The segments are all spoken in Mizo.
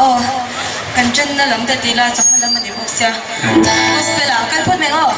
Aw, kan ṭanna lam te ti la, chawhma lam a ni bawk sia. Gospel ah kal phawt mai ang aw.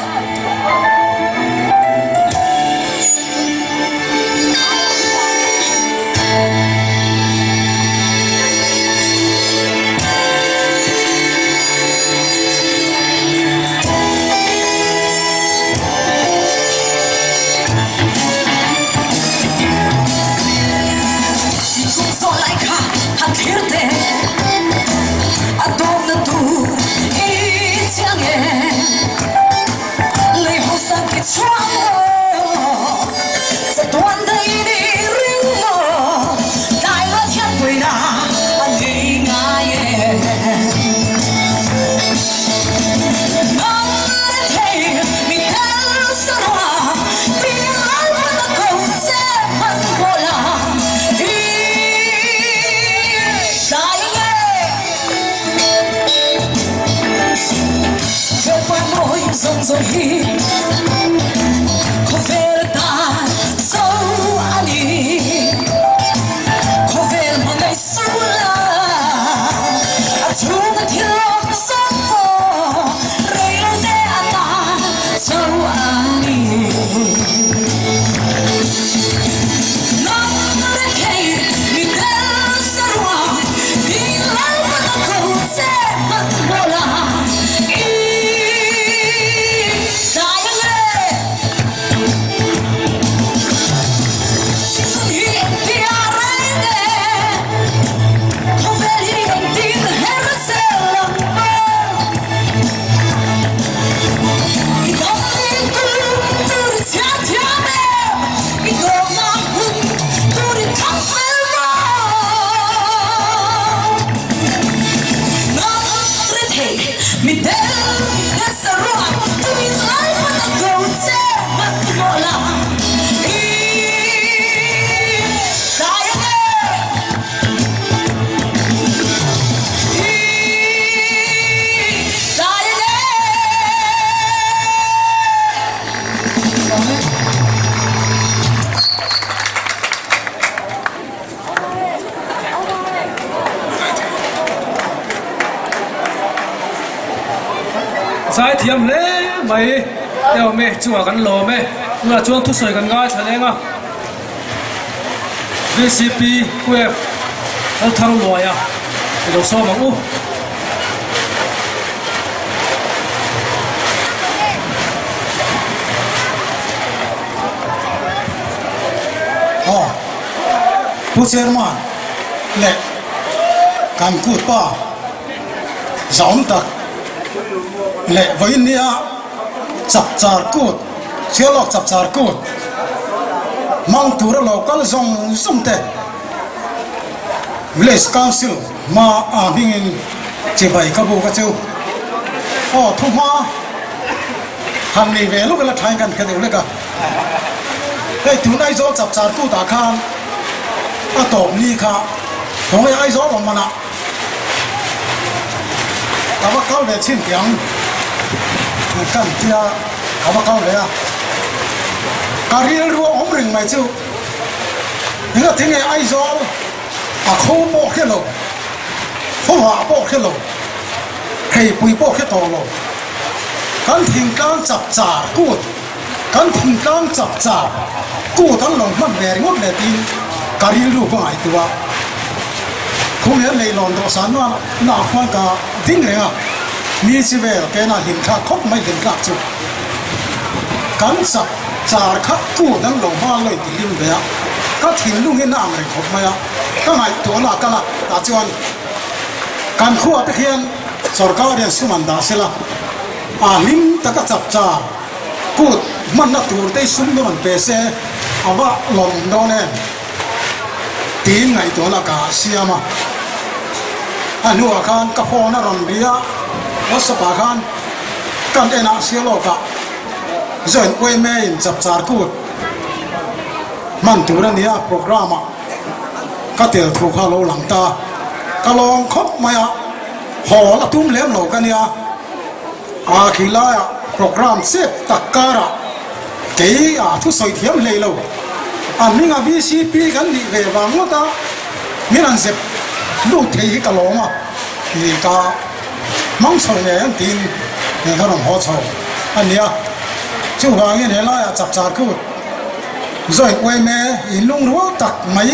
Zaithiam hle mai te awm e, chungah kan lawm e, tunah chuan thusawi kan ngaithla leng a, VCP Wave Lalthangluaia i lo sawm ang u. Aw, Pu Chairman leh kan kut pa zahawm tak leh vawiin nia chapchar kut, Sialawk chapchar kut hmang tura lo kal zawng zawng te Village Council hma a hmingin chibai ka buk a chu. Aw, thu hma han nei ve lawk ila thain kan kha deuh lek a. Hei tun Aizawl chapchar kutah khan a tawp ni kha khawngaih Aizawl awm manah ka va kal ve chhin teh ang kan tia ka va kal ve a. Ka rilru a awm reng mai chu engati nge Aizawl a kho pawh hre lo, khawhah pawh hre lo, Theipui pawh hre tawh lo. Kan thingtlang chap char kut, kan thingtlang chap char kut an lo hman ve ringawt leh tiin ka rilru ka ngaihtuah a. Khum hian leilawn dawhsan na ah khuan ka ding reng a, mi chi vel kena hlim thlak khawp mai hlim thlak chu kan chap char kha kut an lo hman lo inti hlim ve a, ka thinlung hi na ang reng khawp mai a, ka ngaihtuah na kal a tah chuan Kan khuah te khian sorkar hian sum an dah sela, a hlim taka chap char kut hmanna tur te hi sum dawn an pe se a va lawm dawn em tiin ngaihtuahna ka siam a. A hnuah khan ka phone a rawn ri a, WhatsApp ah khan kan en ah sia lawkah join yma in chap char kut hman tur a nia programme ah. Ka tel thu kha lo lang ta. Ka lawm khawp mai a, hawl a tum lem lo ka nia. A khi laiah programme chep tak karah kei a thusawi thiam hlei lo. A hminga VCP kan nih ve vang ngawt a, min han zep lut thei hi ka lawm a. Ih ka hmang chho ngei ang tiin nen ka rawn haw chho a nia. Chuvangin helaiah chapchar kut zawih uaime in lungrual tak mai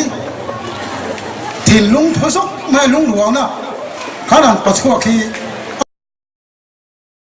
thinlung phu zawk mai lungrualna khan an pachhuak hi.